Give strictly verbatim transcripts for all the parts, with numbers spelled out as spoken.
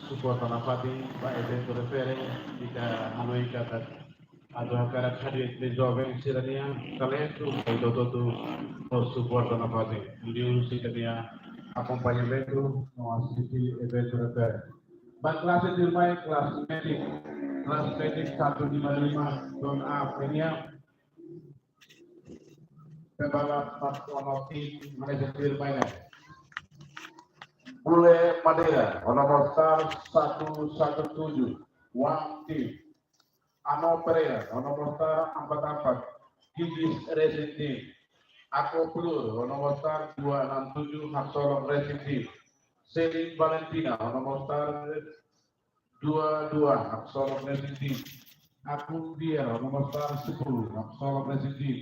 Suporta nafatin ba eventu refere, ita hanoin katak atu hakarak hadi'a joven sira-nia talentu, ita hotu-hotu suporta nafatin. Liuhusi ita-nia akompañamentu no asiste eventu refere. Ba klase tuirmai, klase médiku, klase médiku satu lima lima, zona A nian. Pembalap Mas Ono Team, manajer tuirmai ne'e. Bule Madeira, ho nomor start satu satu tujuh, Wang Team. Ano Pereira, ho nomor start empat empat, Gigis Racing Team. Ako Plur, ho nomor start dua enam tujuh, Haksolok Racing Team. Selin Valentina, ho nomor start dua dua, Haksolok Racing Team. Akun Biar, ho nomor start sepuluh, Haksolok Racing Team.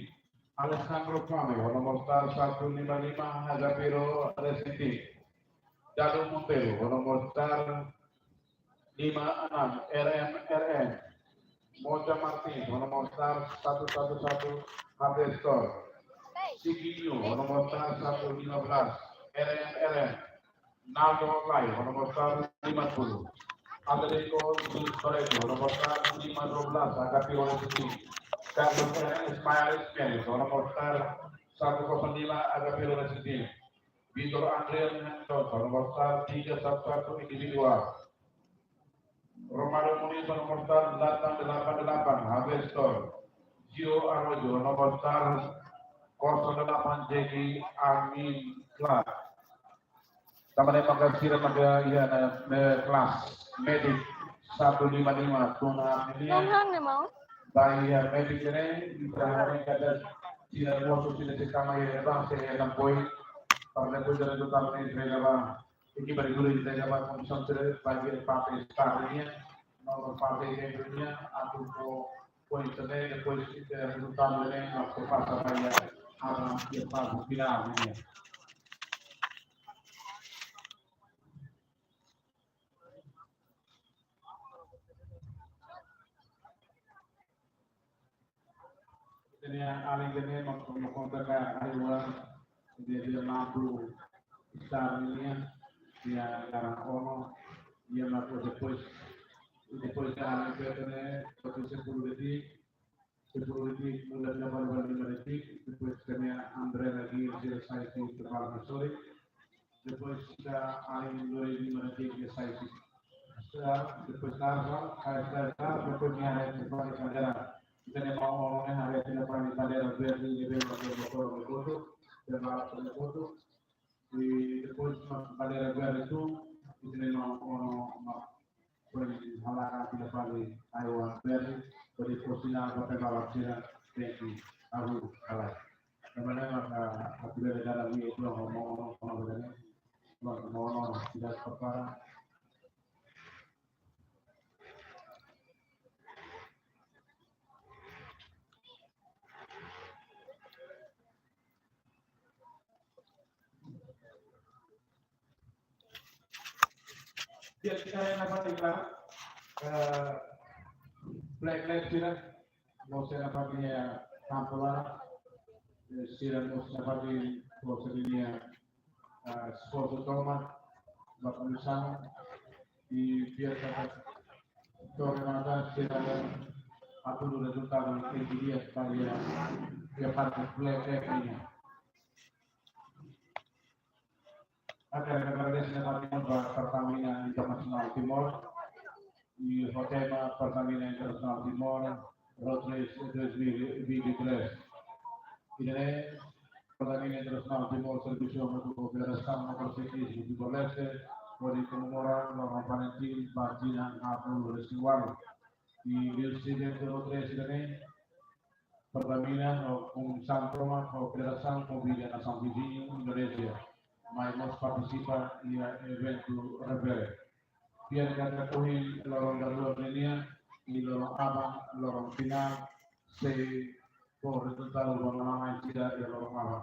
Alessandro Fame, ho nomor start satu lima lima, Hagapiro Racing Team. Dado Monteiro, ho nomor start lima enam, R M R M. Moja Martins, ho nomor start satu satu satu, Harvestor. Siginho, ho nomor start satu lima belas, R M R M. Naldo Lai, ho nomor start lima puluh. Atletico Luz Barreto, ho nomor start lima dua belas, Agapiro Racing Team. Carlos Ismael Ismail, ho nomor start satu kosong lima, Agapiro Racing Team. Vitor André Mendoza, ho nomor start tiga satu satu individual. Romano Muniz, ho nomor start delapan delapan delapan, Harvestor. Gio Arroyo, ho nomor start kosong delapan, Jeki Amin Clark. Tanba ne'e maka sira maka iha ne'e, ne'e klase médiku satu lima lima tuna ini. Nonhang ne mau? Ba iha médiku ne'e, ita harus kada sira mosu sira se kama iha ba se iha tampoi. Para depois rezultadu ne'e entrega ba ekipa de guru entrega ba komisaun sira ba iha parte start nian, no parte dentro nian, atu ko pois também depois rezultadu ne'e, no ko pasa ba iha, iha parte final nian. Ita-nia alin ida-ne'e mak, mak konta ka aiwa, nia, nia mampu start nian, nia garan Ono, nia mampu depois, depois de alin ida-ne'e, depois sepuluh detik, sepuluh detik, muda ida fali ba lima detik, depois ita-nia André lagi, nia sai husi tempat sorry. Depois ita alin dua ribu lima detik nia sai husi. Ita, depois tarva, kai sai tarva, depois nia haree fali bandeira. Ita-nia maun Ono ne'e haree fali bandeira verde, nia bele motor, motor, motor, nia bele motor, motor. I depois mak bandeira verde tun, ita-nia maun Ono mak foin hala'o ida fali aiwa verde, hodi fó sinál ba pembalap sira, thank you, ahu halai. Tanba ne'e maka atu bele dada wi itu ho maun Ono, Ono bele ne, Ono, Ono, tidak apa-apa. Jadi, saya dapat iklan, eh, black lives sira, mau saya dapat dia tampola, eh, sira mau saya dapat di, mau saya dia, eh, sponsor toma, bapak misalnya, di biar dapat tornada sira atu rezultadu ke dia, pada dia, dia pada black lives ini. Hakarak agradese nafatin ba Pertamina Internasionál Timor, i ho tema Pertamina Internasionál Timor, Road Race dois mil e vinte e três. Ida-ne'e Pertamina Internasionál Timor servisu hamutuk ho Federasaun Motosiklismu Timor-Leste, hodi komemora loron FALINTIL ba tinan haatnulu resin ualu. I liuhusi eventu Road Race ida-ne'e, Pertamina ho komisaun tomak ho federasaun konvida nasaun viziñu Indonézia mai mós partisipa iha eventu refere. Fiar katak ohin loron daruak nian, i loron aban, loron finál, sei fó rezultadu ba malamain sira iha loron aban.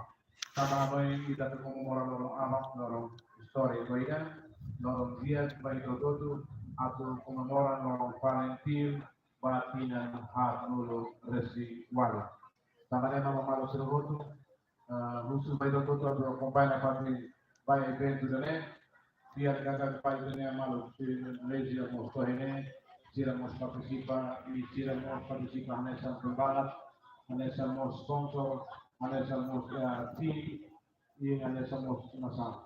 Tanba hanoin ita atu komemora loron aban, loron istóriku ida, loron di'ak ba ita hotu-hotu, atu komemora loron FALINTIL ba tinan haatnulu resin ualu. Tanba ne'e mak maluk sira hotu, eh, husu ba ita hotu-hotu atu akompaña nafatin ba eventu ida-ne'e, di'ak katak ba ida-ne'e maluk sira Indonézia mós to'o iha ne'e, sira mós partisipa, i sira mós partisipa hanesan pembalap, hanesan mós sponsor, hanesan mós, eh, tim, i hanesan mós nasaun.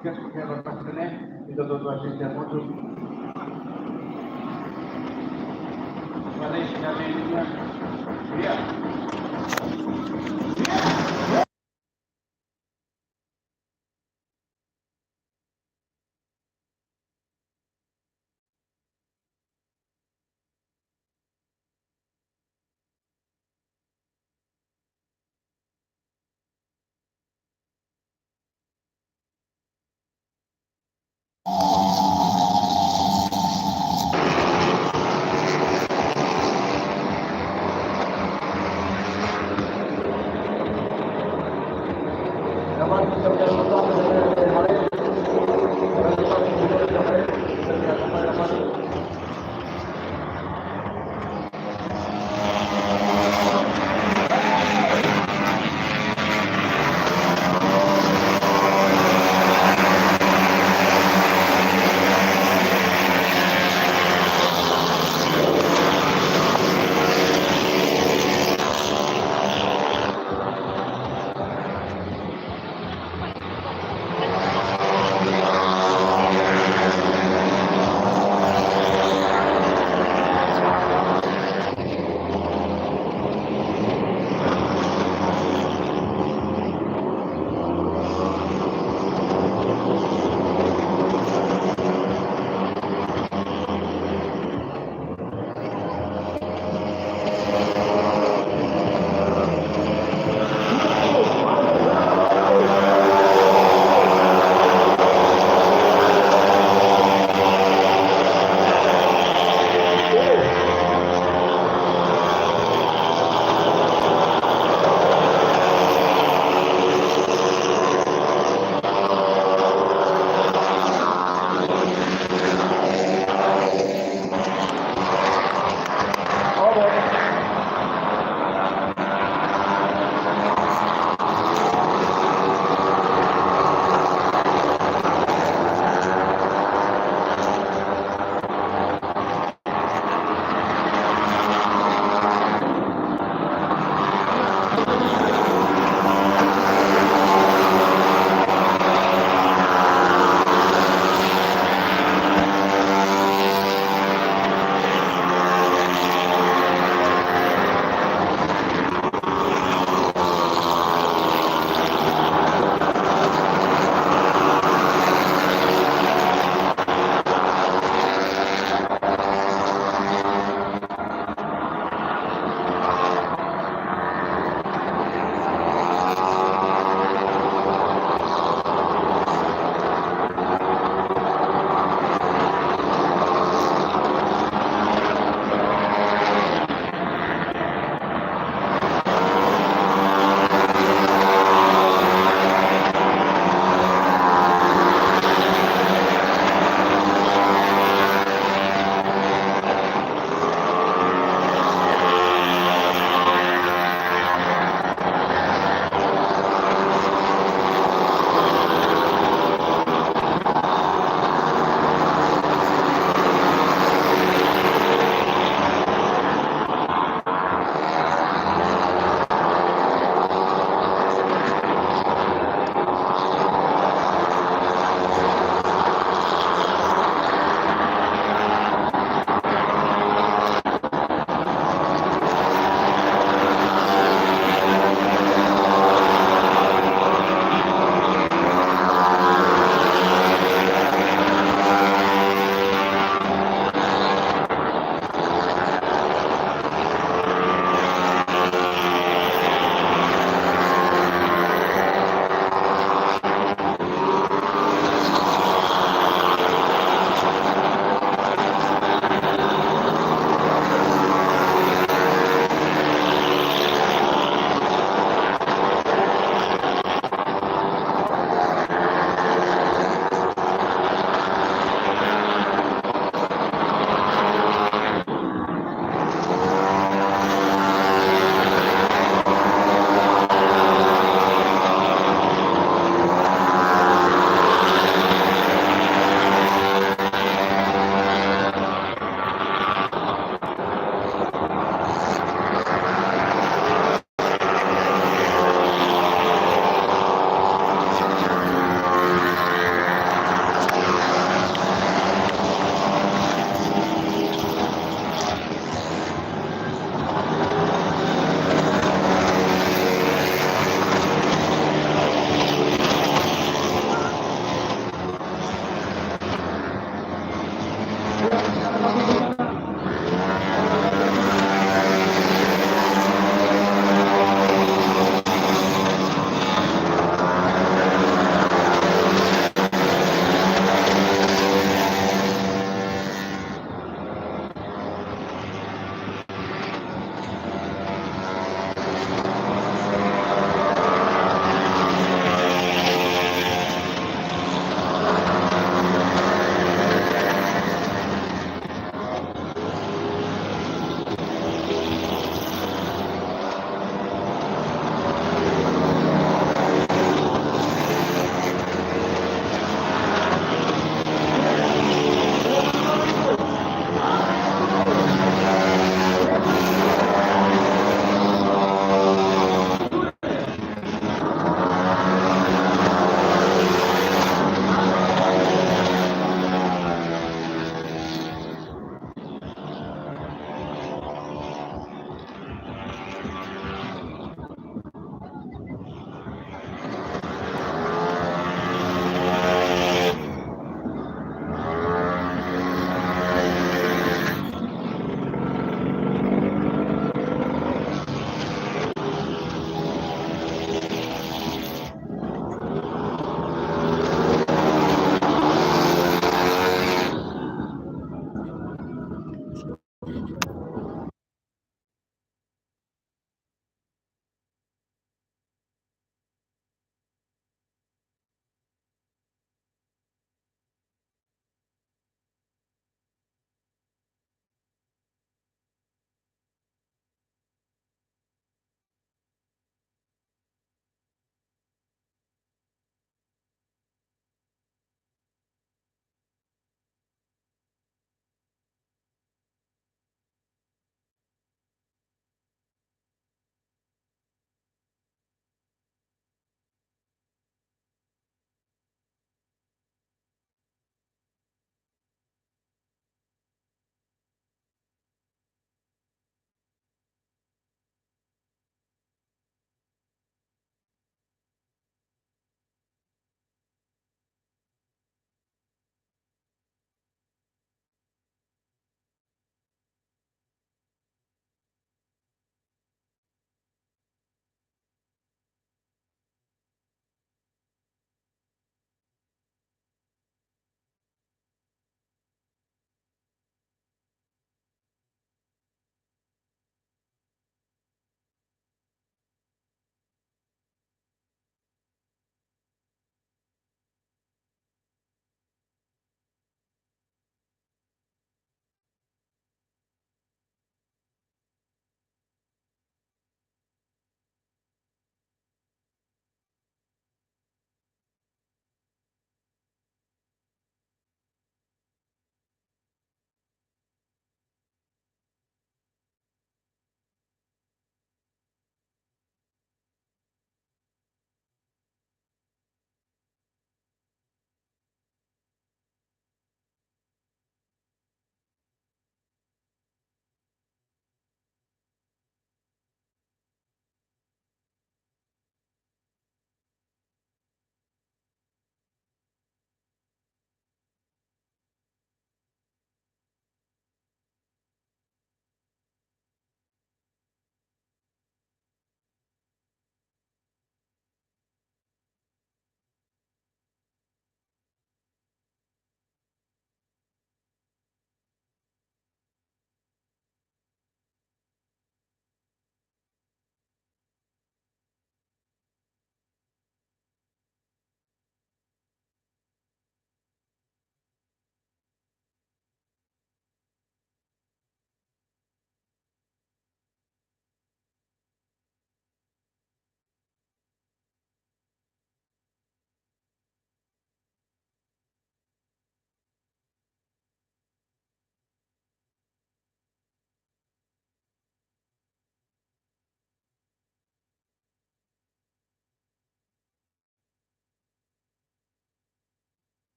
Oke, oke, lepas ini, kita tutup aja, muncul. Mana isinya ini? Iya.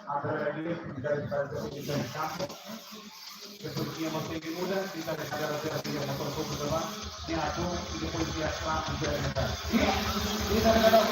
Antara Daniel, dari Depois tinha uma segunda, e também agora tem a segunda, uma consulta também, tem a atum, e depois tem a Trump, e tem a metade. E, e também agora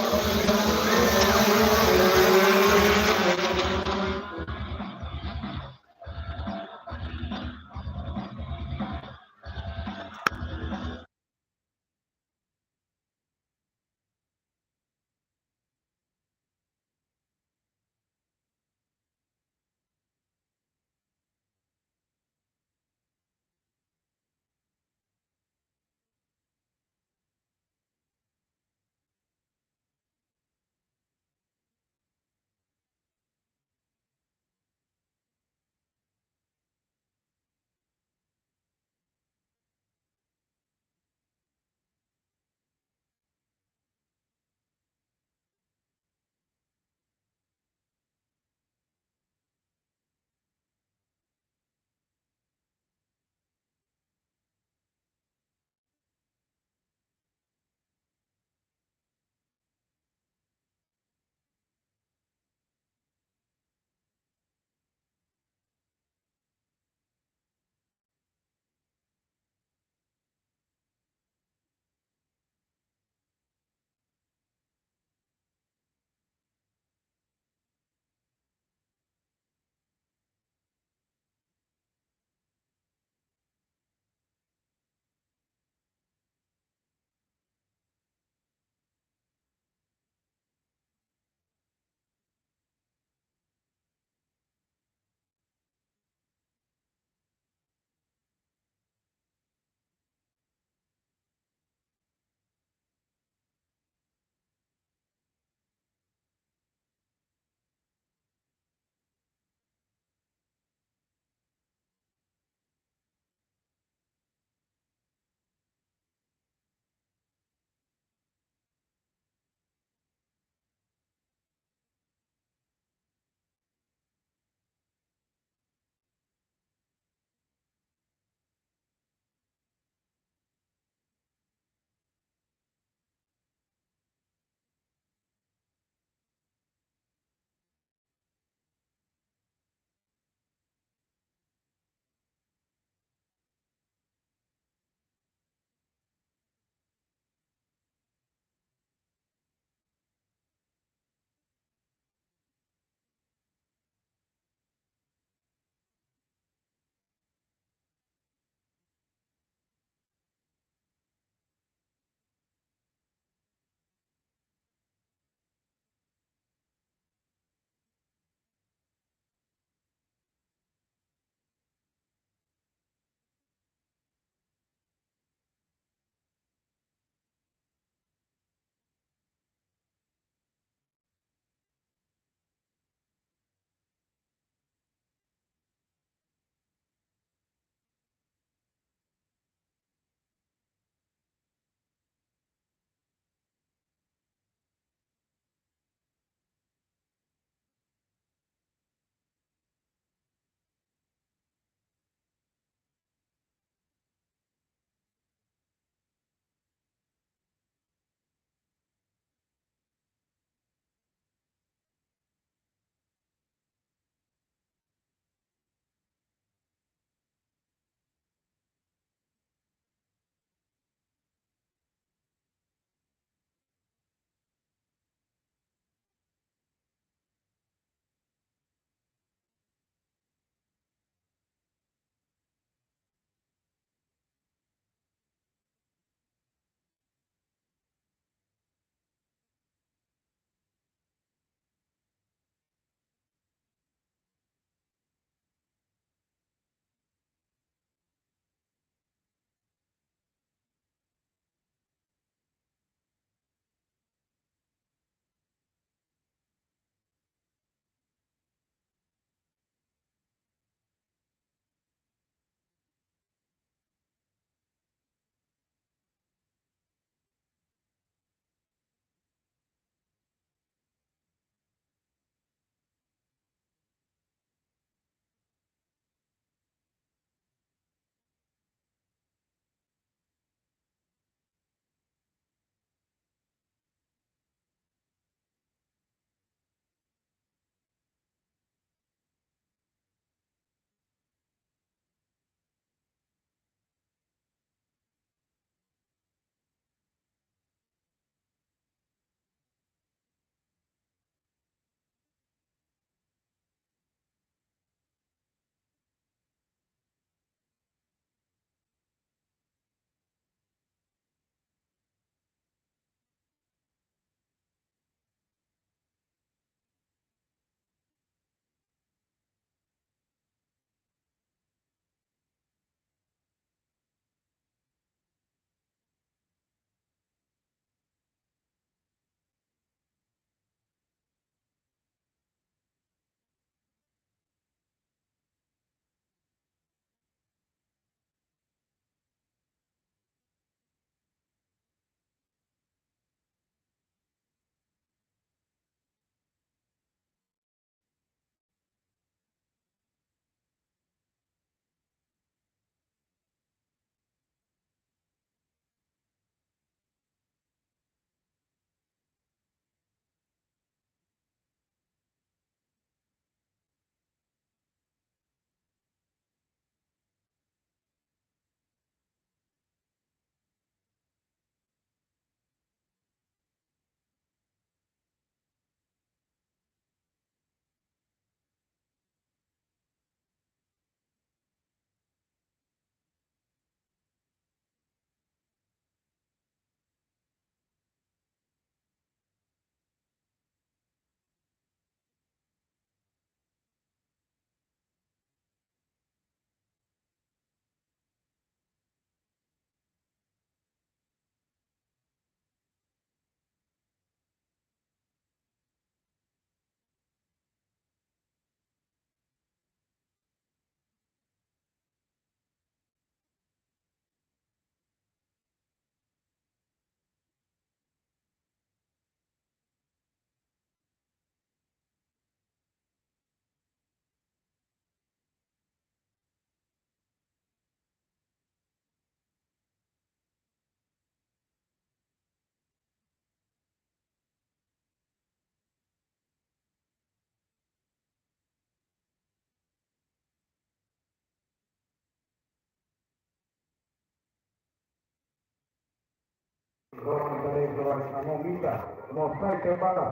Amo mita, no sai ke bala.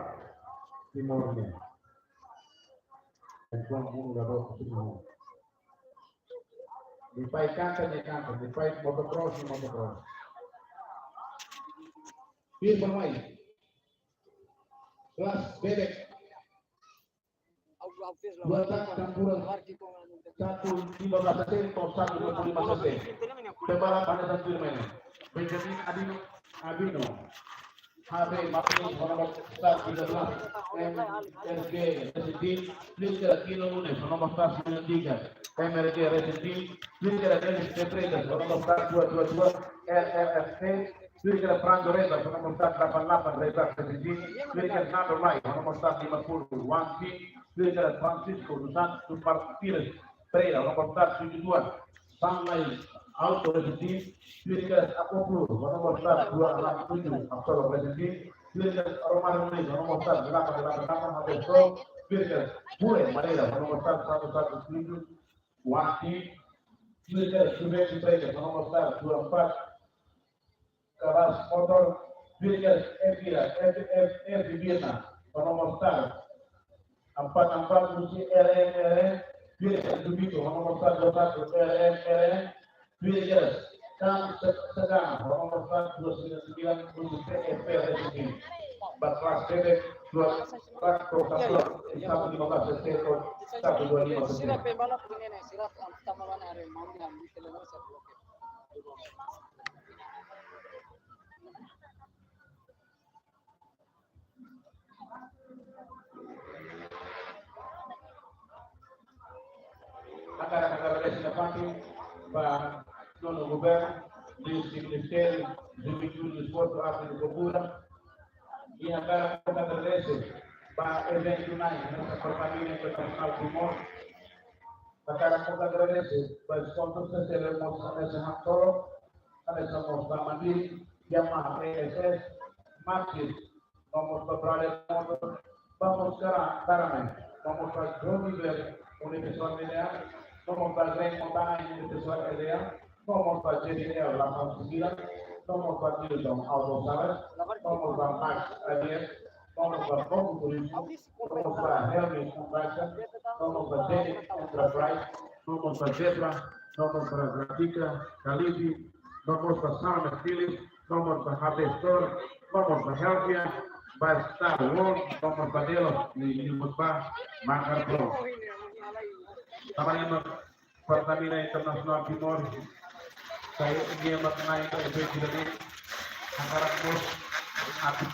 Timor nian. Enkuantu mundo da doku timor. Nia pai kanta, nia kanta. Nia pai motocross, nia motocross. Firma mai. Kelas bebek. Dua tak, Tampura. Satu lima belas C, satu dua puluh lima C. Pembalap pada satu lima ini. Benjamin Adino, Abino. H B Martins, nomor start tiga belas. M S G Racing Team. Flicker Kino Nunes, nomor start sembilan tiga. M R G Racing Team. Flicker Dennis Freitas, nomor start dua dua dua. R R F C. Flicker Franco Reza, nomor start delapan delapan, Reza Racing Team. Flicker Nando Lai, nomor start lima puluh, One Team. Flicker Francisco dos Santos, Super Pires Pereira, nomor start tujuh dua. Sunlight Auto Racing Team. Flicker Akoplu, nomor start dua enam tujuh, Absol Racing Team. Flicker Romario Nunes, nomor start delapan delapan delapan, Habesco. Flicker Bule Madeira, nomor start satu satu tujuh, One Team. Flicker Juventus Breaker, nomor start dua empat, Kelas motor, Virgas Evira, F F F Vietnam, nomor start empat empat, Lucy R M R M. Virgas Jubito, nomor start dua satu, R M R M. Virgas Kam Se-, Segana, nomor start dua sembilan sembilan, Lucy P F P Racing Team. Ba kelas bebek, dua kelas, satu lima belas, satu dua lima. Sira pembalap ini nih, sira tamalan hari mau diambil keluar satu. Hakarak agradese nafatin ba Nonu Governu, Ministériu Juventude, Desportu, Arte no Kultura. I hakarak agradese ba eventu na'in, hanesan Pertamina Internasionál Timor. Hakarak agradese ba sponsor sira mós hanesan Hansol, hanesan mós ba Mandiri, Yamaha E S S, Maxxis, nomor ba Brother Motor, ba mós Kara-, Karame, nomor ba John Deere, Unipessoal Medan, nomor ba Green Mountain, Unipessoal Area, nomor ba J D L delapan sembilan, nomor ba Nilton Auto Sales, nomor ba Max A D S, nomor ba Promo Turismo, nomor ba Helmi Construction, nomor ba Zenith Enterprise, nomor ba Zebra, nomor ba Grafica, Kalibi, nomor ba Salmet Philips, nomor ba H B Store, nomor ba Helvia, ba Star World, nomor ba Delos, i, i nomor ba Makar Pro. Tanba ne'e mak Pertamina Internasionál Timor, sai nia mak na'in ba eventu ida-ne'e, hakarak mós atu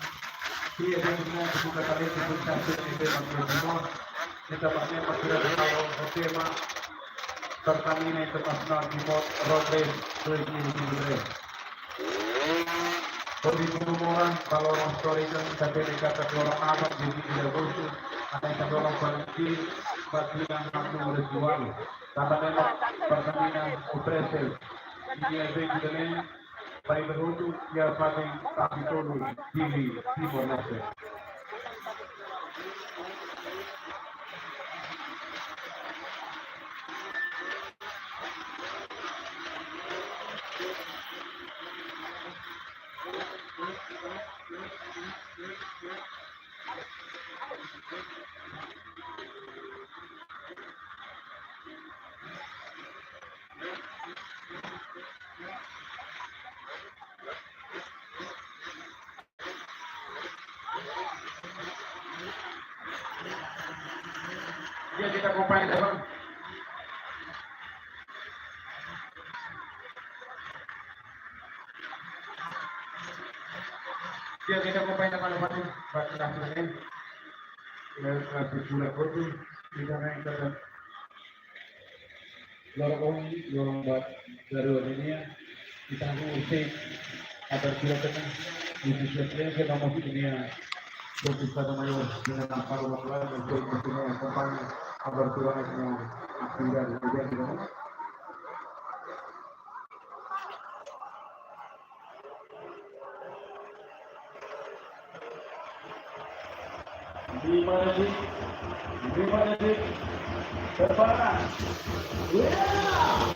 kria eventu ne'e, atu buka talentu, buka talentu, eventu mak Timor, ita ba ne'e mak kira-kira ho tema Pertamina Internasionál Timor Road Race dois mil e vinte e três. Hodi komemora ba loron istóriku, ita hatene katak loron aban, dia vinte de agosto, hanesan loron paling penting ba tinan manu ritual. Tanba ne'e mak Pertamina oferese nia eventu ida-ne'e ba ita hotu iha fatin Kapitolu, Dili, Timor-Leste. Di'ak, ita akompaña de'it. Di'ak, ita akompaña de'it, ba ita, ba ita, ba ita. Ita, ita, ita. Loron ohin, loron ba, dari ninia, ita hahú husi abertura tiha ona, i Sua Exelénsia, nomor ninia, Sua Estadu Maiór, Jenerál Amparo Maturana, nia sei kontinua akompaña abertura no atividade, atividade, no? Lima detik, lima detik. Prepara. Yeah!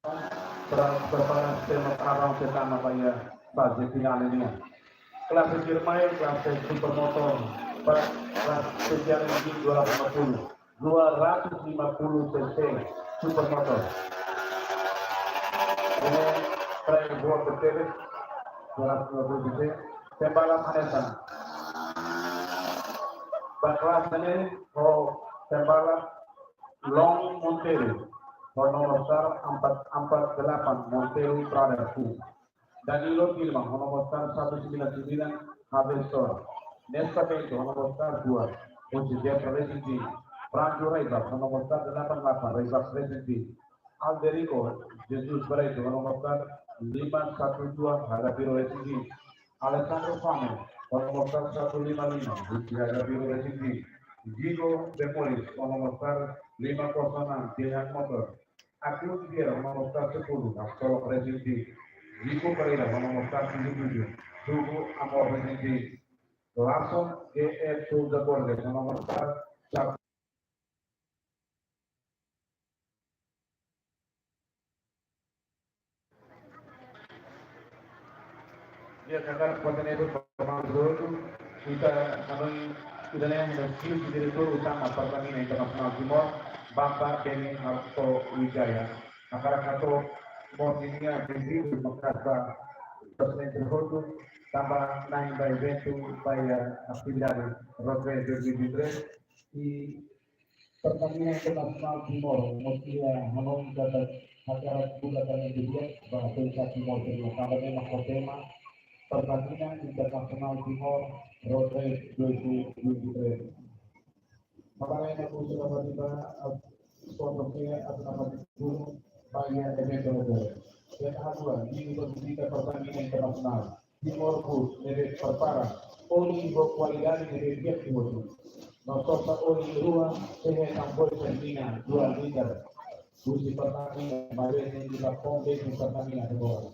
Para prepara sistema trabalho que está na Bahia, faze finál nian. Klase tuirmai, klase Supermoto, ba klase espesiál dua ratus lima puluh, dua ratus lima puluh cc Supermoto. Ne'e praibu boot tebes, dua ratus lima puluh cc. Pembalap hanesan. Ba klase ne'e, ho pembalap Long Monteiro, ho nomor star empat empat delapan, Monteiro Brothers. Danilo Firma, ho nomor star satu sembilan sembilan, Harvester. Nesta Bento, ho nomor star dua, José Racing Team. Franjo Raiba, ho nomor star delapan delapan, Raiba Racing Team. Alderico Jesus Barreto, ho nomor star lima satu dua, Hagapiro Racing Team. Alessandro Fano, ho nomor star satu lima lima, Hagapiro Racing Team. Diego Demolis, ho nomor star lima kosong enam, T H Motor. Agus Vieira, ho nomor star sepuluh, Absol Racing Team. Zico Pereira, ho nomor star tujuh tujuh, Sugu Amor Racing Team. Larson G F Souza Borges, ho nomor star satu. Di'ak, hakarak fó-hatene ba maluk hotu, ita, kami, ita-nia, ita-nia diretór utama Pertamina Internasional Timor, Bapak Denny Harto Wijaya. Hakarak hato'o mós nia pedidu maka'as ba torsedór hotu, tanba na'in ba eventu, ba iha atividade Road Race dua ribu dua puluh tiga, i Pertamina Internasional Timor, mós iha hanoin katak hakarak buka tanba di'ak ba bangsa Timor sira, tanba memang ho tema Pertamina Internasional Timor Road Race dua ribu dua puluh tiga. Hakarak ema husu ba ita, sponsor ke atu nama dulu ba iha eventu hotu. Yang kedua, di Universitas Pertamina Internasional Timor Bus ne'ebé prepara oli ho kualidade ne'ebé di'ak hotu. No sosa oli rua, sehe tamboi Pertamina dua liter. Husi Pertamina, maibé ita pompa Pertamina agora.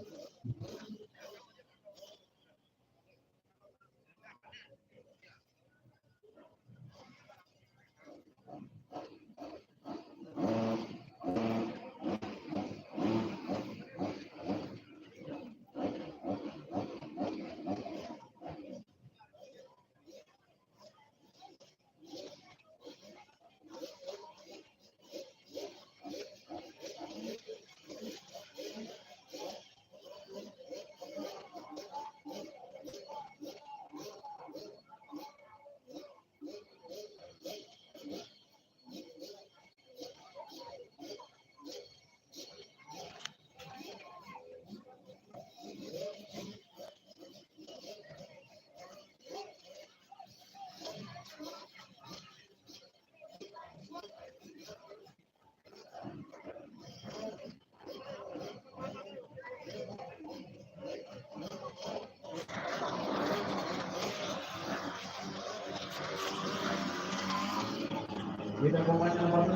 Kita pemain nomor,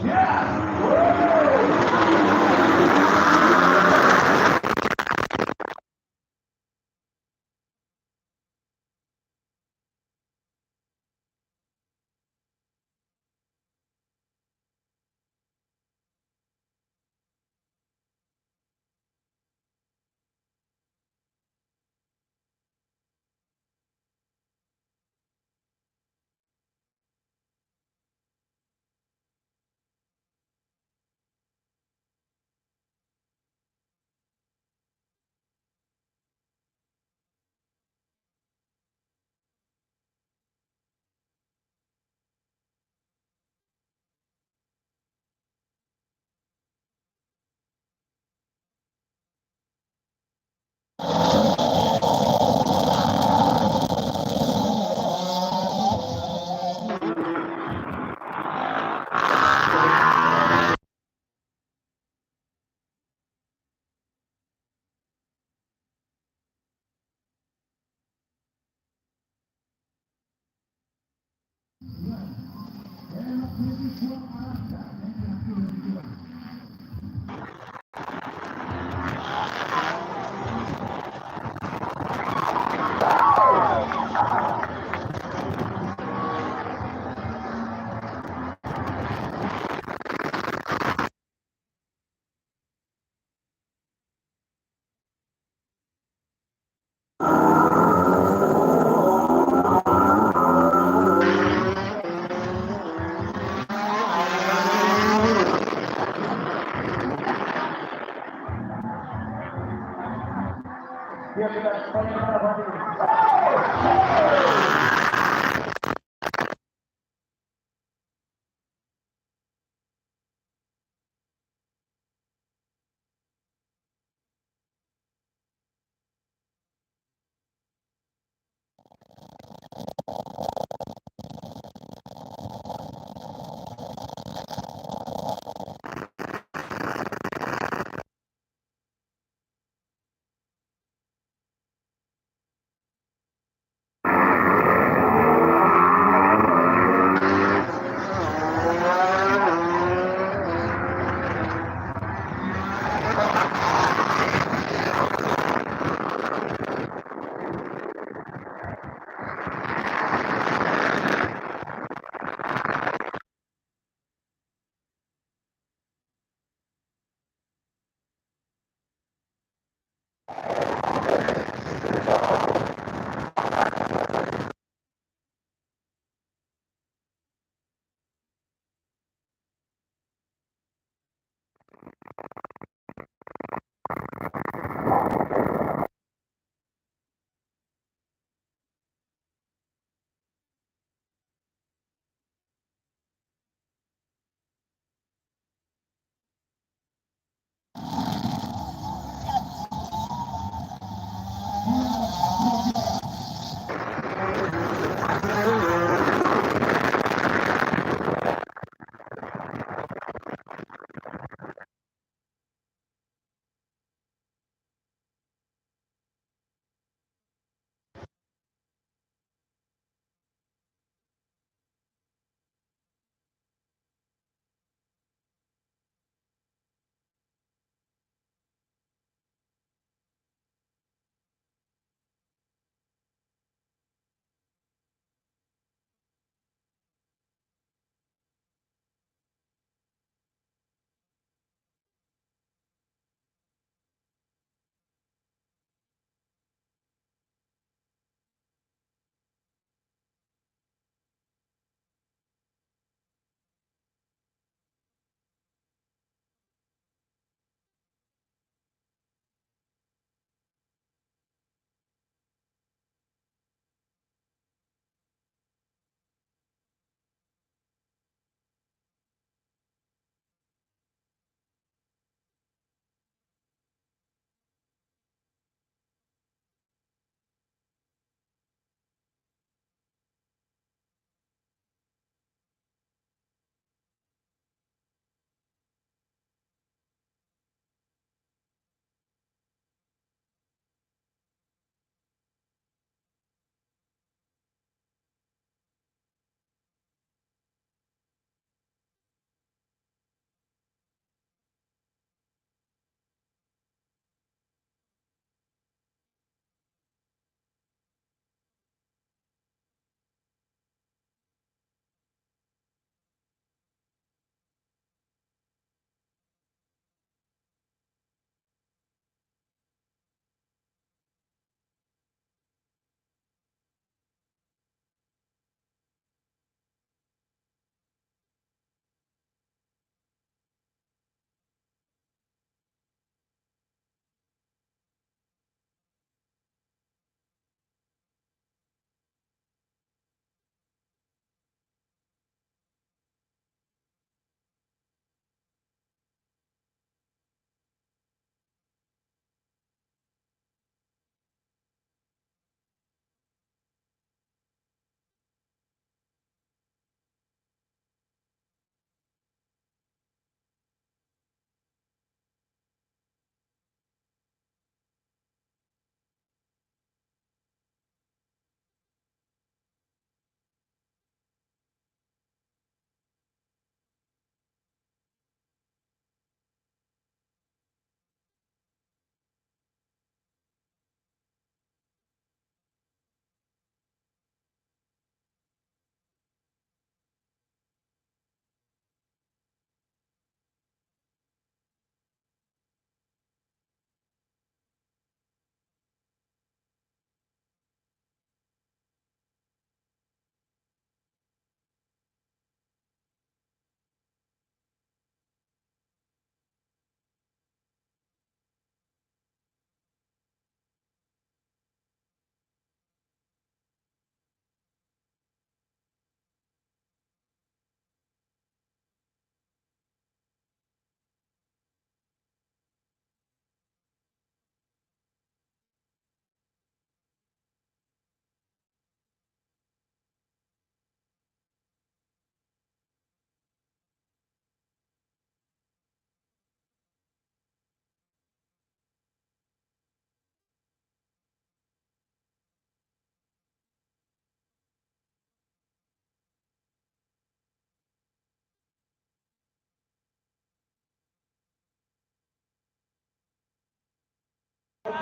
ya.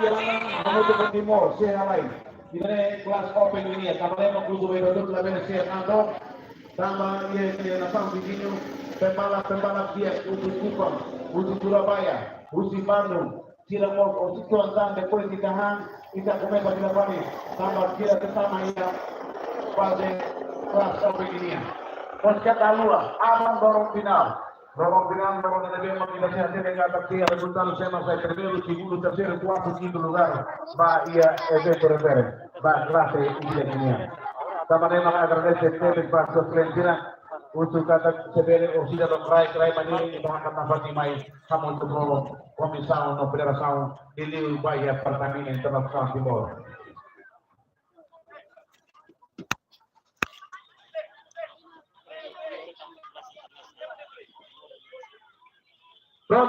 Hamutuk ho Timor, sei halai. Ida-ne'e kelas open nian, tanba ema husu bebe tutu labele sei nando. Tanba iha, iha nasaun viziñu, pembalap, pembalap di'ak, husi Kupang, husi Surabaya, husi Bandung, sira mós, o situ antan, depois de Tahan, ita komesa fila fali, tanba sira tama iha faze kelas open nian. Mós keta haluha, aban loron finál. Loron finál, loron ne'ebé mak ita sei hatene katak iha rezultadu sé mak sai primeiru, segundu, terseiru, kuartu, kintu lugar, ba iha eventu refere, ba klase ida nian. Tanba ne'e mak agradese tebes ba sua klien sira, husu katak se bele orsida lokraik, rai, rai, maniri, ita hakat nafatin mai, hamutuk ho komisaun no federasaun, liuliu ba iha Pertamina Internasionál Timor. Prontu,